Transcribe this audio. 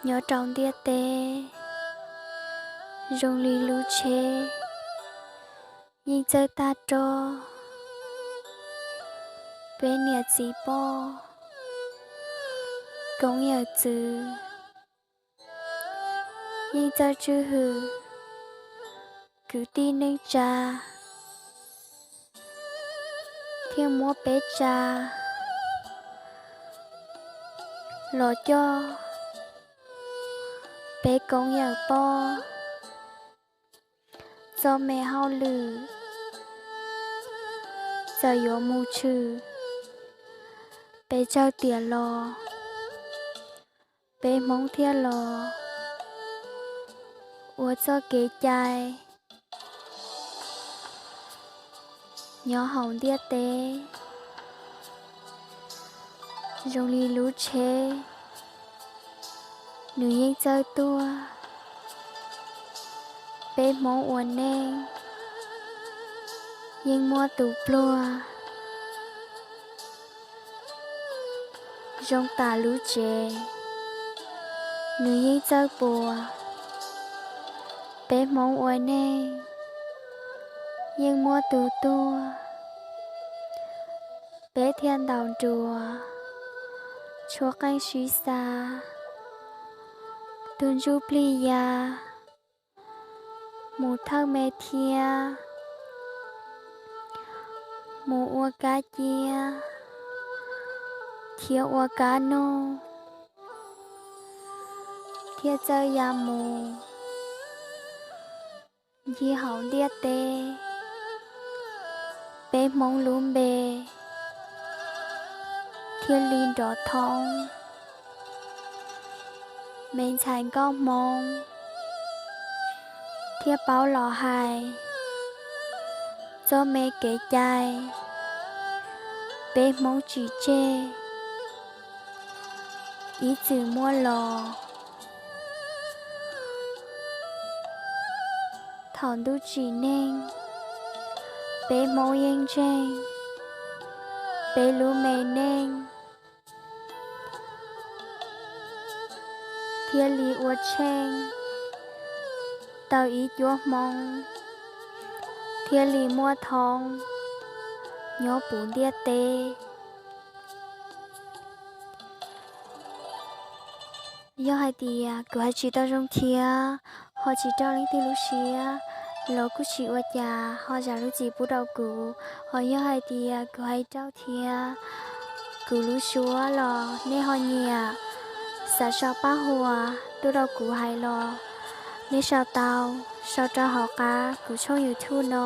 Nyob rau ntiaj teb, zoo li lub tsheb yeej txawj tag rog. Peb niam txiv poj, koov yawm txwv yeej txawj tswj hwm kwv tij neej tsa, thiaj muab peb tsa los coj peb koov yawm poj txoj me hauj lwm. Txawm yuav mus tshwm pes tsawg tiam los, peb Hmoob thiaj los ua txoj kev cai nyob hauv ntiaj teb. Zoo li lub tsheb, nws yeej txawj tuag. Peb Hmoob ua neej yeej muaj tus pluag zoo tam lub tsev, nws yeej txawj puas. Peb Hmoob ua neej yeej muaj tus tuag, peb thiaj ntaus nruas tshuab qeej sib xav, tus ntsuj plig ya, mus thawj me thiab, mus ua kab ciab thiab ua kab noj, thiaj txawj ya mus ncig hauv ntiaj teb. Peb Hmoob lub npe thiaj li nrov thoob, me ntxhais nkauj Hmoob thiaj paub los hais txoj me kev cai peb Hmoob tsis tseg, ib txwm muaj los. Thaum ntuj tsim neej, peb Hmoob yeej ntseeg peb lub me neej thiaj li ua tsheej tau ib cuab hmoov, thiaj li muaj thoob nyob puv ntiaj teb. Yog hais tias kuv hais tsis tau zoo thiab ho tsis raug leej twg lub siab los kuj tsis ua cas, ho zam lub txim pub rau kuv. Ho yog hais tias kuv hais raug thiab kuv lub suab los nej ho nyiam, xav sau paj huam tuaj rau kuv hais los nej sau tau, sau rau hauv qab kuv tshooj YouTube no.